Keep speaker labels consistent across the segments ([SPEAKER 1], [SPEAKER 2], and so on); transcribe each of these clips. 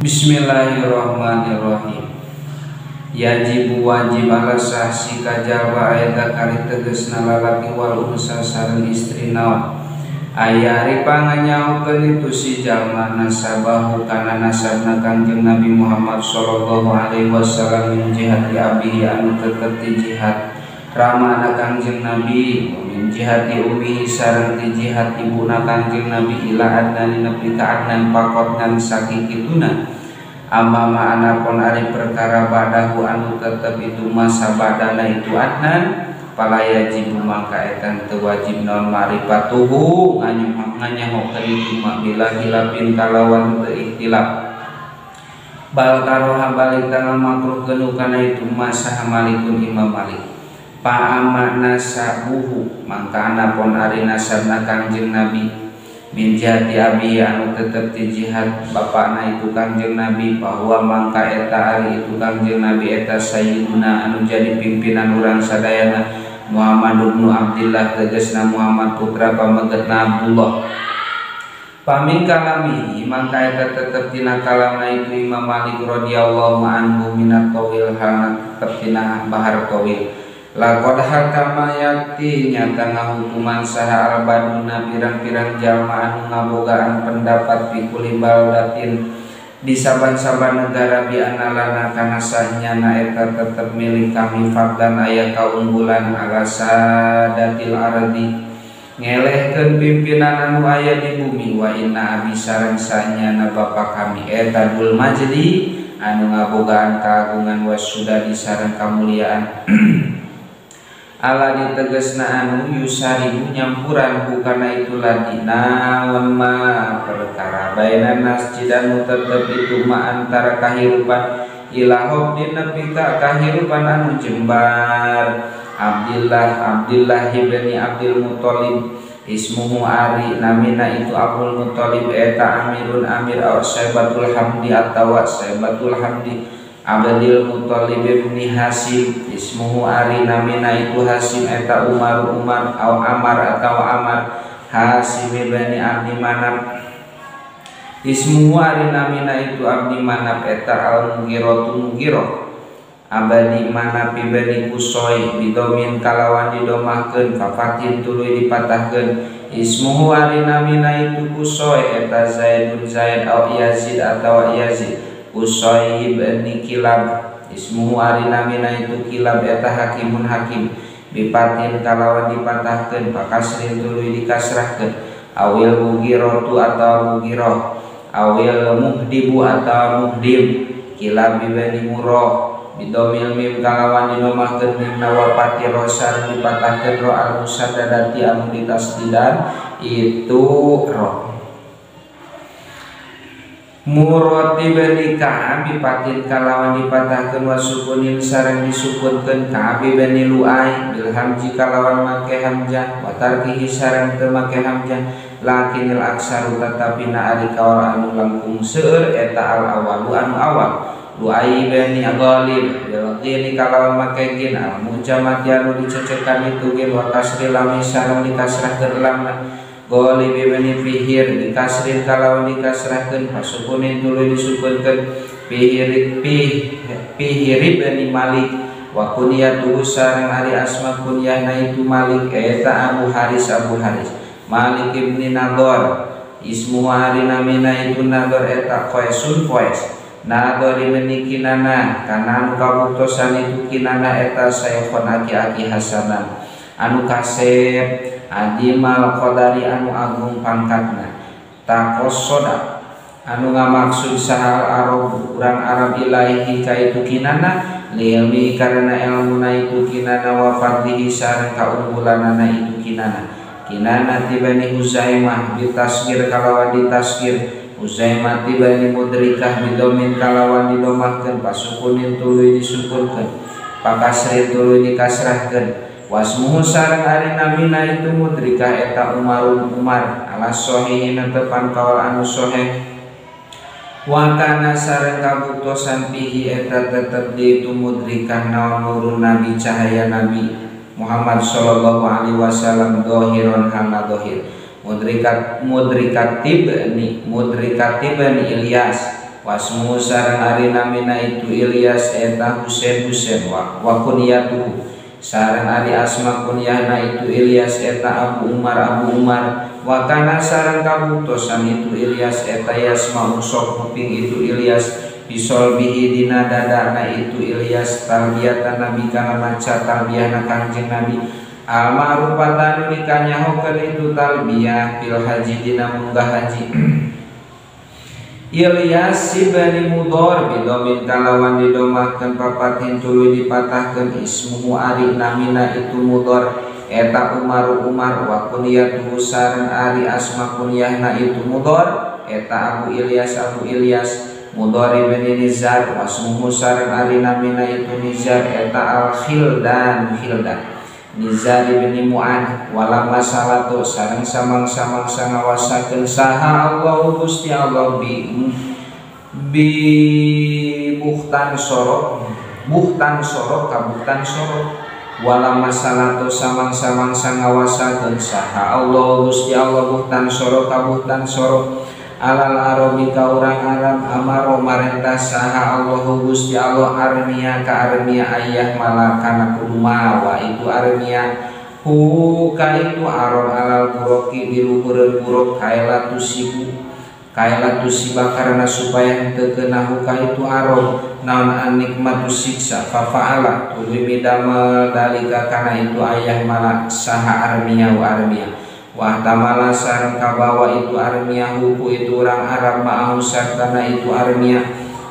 [SPEAKER 1] Bismillahirrahmanirrahim. Yajibu wajib ala sahsi kajalma aya kari tegesna lalaki wal unsa sareng istri naon aya ari panganyaokeun itu si jalma nasabahu kana nasabna Kangjeng Nabi Muhammad sallallahu alaihi wasallam min jihati abihi anu tetep ti jihad ramana Kangjeng Nabi min jihati ummihi sareng ti jihad ibuna Kangjeng Nabi ila adnani nepi ka Adnan pakot ngan sakikituna amama anapun ari perkara badahu anu tetep itu masa badana itu Adnan pala yajibu mangka etan teu wajib naon maripatuhu nganyahokeun itu ma bila hilapin kalawan teu ikhtilaf bal karoha balik tangan makruhkeun kana itu masa Malikun Imam Malik pa nasabuhu mangka anapun ari nasabna Kangjeng Nabi min jihati abi anu tetep ti jihad bapakna itu Kangjeng Nabi bahwa mangka eta ari itu Kangjeng Nabi eta sayyiduna anu jadi pimpinan urang sadayana Muhammad ibnu Abdillah tegasna Muhammad putra pamegetna Abdullah pamin kalamihi mangka eta tetep tina kalamna itu Imam Malik radhiyallahu anhu minat tawil halna tetep tina bahar tawil laqad hakama yakti nyata ngahukuman saha albaduna pirang-pirang jalma anu ngabogaan pendapat pikuli baldatin di saban-saban negara bi analana kana sahnyana eta tetep milik kami fadlan aya kaunggulan ala sadatil ardi ngelehkeun pimpinan anu aya di bumi wa inna abi sareng sahnyana bapa kami eta dul majdi anu ngabogaan kagungan wasudadi sareng kamuliaan ala ditegesna anu yusaribu nyampuran bukana itu ladi naon ma perkara bainan masjid anu tetep itu ma antara kahirupan ilahob dina nepi ka kahirupan anu jembar Abdillah Abdillah ibni Abdul Muthalib ismuhu ari namina itu Abdul Muthalib eta amirun amir aw Saibatul Hamdi atawa Saibatul Hamdi Abdul Muthalib ibni Hasim ismuhu ari namina itu Hasim eta Umar Umar aw Amar atau Amar Hasim ibni Abdi Manaf ismuhu ari namina itu Abdi Manaf eta al Mughirah Mughirah Abadi Manaf ibni Qusay bidomin kalawan didomahkeun fafatin tuluy dipatahkeun ismuhu ari namina itu Qusay eta Zaidun Zaid aw Yazid atawa Yazid Qusay ibni Kilab ismuhu ari namina itu Kilab eta hakimun hakim bipatin kalawan dipatahkeun pakasrin tuluy dikasrahkeun awil mughiratu atawa mughirah awil muhdibu atawa muhdim Kilab ibni Murrah bidomil mim kalawan didomahkeun mim nawapati rosar dipatahkeun ro al musaddadati anu ditasdidan itu ro Murati bani Ka'ab bipatin kalawan dipatahkeun wa sukunin sareng disukunkeun Ka'ab bani Lu'ai bil hamji kalawan make hamzah wa tarkihi sareng teu make hamzah lakinil aksaru tatapi na ari kaol anu langkung seueur eta al awalu anu awal Lu'ai bani Ghalib bil ghini kalawan make gin al mujamati anu dicecekan itu gin wa kasri lam sareng dikasrahkeun lamna Ghalib ibni Fihir dikasrin kalawan dikasrahkeun pasukunin tuluy disukunkeun Fihir Fihir ibni Malik wa kunyatuhu sareng ari asma kunyahna itu Malik eta Abu Haris Abu Haris Malik ibni Nador ismuhu ari namina itu Nador eta Qaisun Qais Nador ibni Kinana kana anu kabuktosan itu Kinana eta saykhon aki-aki hasanan anu kasep adimal qadari anu agung pangkatna taqassoda anu ngamaksud sahal arab urang Arab ilaihi ka itu Kinana liilmi karena ilmuna itu Kinana wa fadlihi sareng kaunggulanana itu Kinana Kinana tibani Huzaimah bitasgir kalawan ditasgir Huzaimah tibani Mudrikah bidomin kalawan didomahkeun pasukunin tuluy disukunkeun pakasrin tuluy dikasrahkeun wasmuhu sareng ari namina itu Mudrikah eta Umarun Umar ala sahihin tepan kaul anu sahih wa kana sareng kabuktosan pihi eta tetep di itu Mudrikah naon nurun Nabi cahaya Nabi Muhammad sallallahu alaihi wasallam dohiron halna dohir Mudrikat Mudrikat tibni Ilyas Wasmu sareng ari namina itu Ilyas eta Husain Husain wa kunyatuhu sareng ari asma kunyahna itu Ilyas eta Abu Umar Abu Umar wa kana sareng kabuktosan itu Ilyas eta yasma sok kuping itu Ilyas bisol bihi dina dadana itu Ilyas talbiyatan nabi kana maca talbiyahna Kangjeng Nabi al ma'rufatan dikanyahokeun itu talbiyah fil haji dina munggah haji. Ilyas ibni Mudhar bidomin kalawan didomahkeun papatin tuluy dipatahkeun ismuhu ari namina itu Mudhar eta Umar Umar wa kunyatuhu sareng ari asma kunyahna itu Mudhar eta Abu Ilyas Abu Ilyas Mudhar ibni Nizar wasmuhu sareng ari namina itu Nizar eta Al Khildan Khildan Nizar ibni Mu'ad wala masalatu sareng samang-samang sangawasakeun saha Allah Gusti Allah bi buhtan sorok ka buhtan sorok wala masalatu samang-samang sangawasakeun saha Allah Gusti Allah buhtan sorok ka buhtan sorok alal arabi ka urang Arab amaro marentah saha Allah Gusti Allah armia ka armia ayah malakana kudu mawa itu armia hu ka itu arab alal buroki di luhureun buruk kaela tusiba karena supaya henteu kena hu ka itu arab naon anikmatu siksa fa fa'ala tuluy midamel dalika kana itu ayah malak saha armia wa armia wah tamala sareng kabawa itu armia huku itu orang Arab ma'ahu sartana itu armia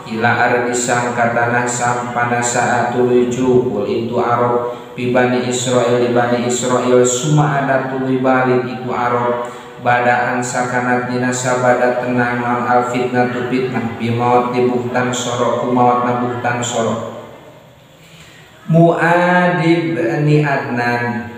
[SPEAKER 1] ila ardi sang katanah sampana saat tuluy cukul itu Arab bi Bani Israil di Bani Israil suma ada tuluy balik itu Arab badaan sakanat dina sabada tenang non al fitnah tu fitnah bimaut di buhtan sorok kumawat na buhtan sorok Mu'adib ni Adnan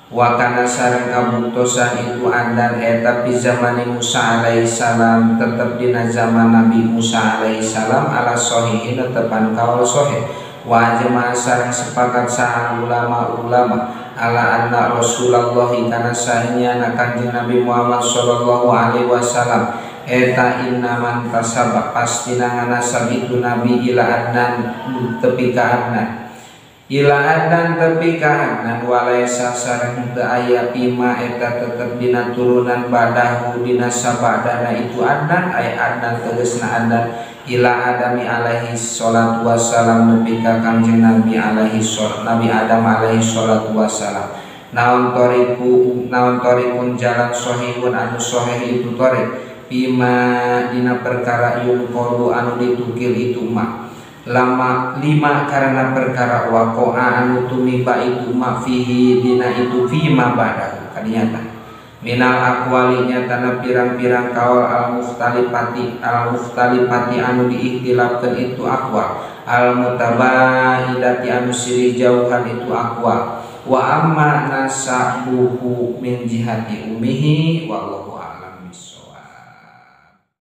[SPEAKER 1] wakana sareng kabuktosan itu Adnan eta pi zamani Musa alaihi salam tetep dina zaman Nabi Musa alaihi salam ala sahihin tepan kaul sahih wa jamaah sareng sepakat saha ulama-ulama ala anna Rasulullah kana sahnya Kanjeng Nabi Muhammad sallallahu alaihi wasallam eta innaman tasaba pasti nanganasab itu Nabi ila Adnan tepi ka Adnan ila Adnan tepi ka Adnan walaisa sareng teu aya pima eta tetep dina turunan badahu dina sabadana itu Adnan aya Adnan tegasna Adnan ila Adami alaihi salatu wassalam nepi ka Kangjeng Nabi alaihi salat Nabi Adam alaihi salatu wassalam naon torikun jalan sahihun anu sahih itu torik bima dina perkara yunqalu anu ditukil itu ma lama lima karena perkara waqa'a anu tumiba itu ma fihi dina itu fima ba'dahu kadinyata minal aqwali nyatana pirang-pirang kaul al mukhtalifati anu diikhtilafkeun itu aqwal al mutabaidati anu sirih jauhan itu aqwal wa amma nasabuhu min jihati ummihi wallahu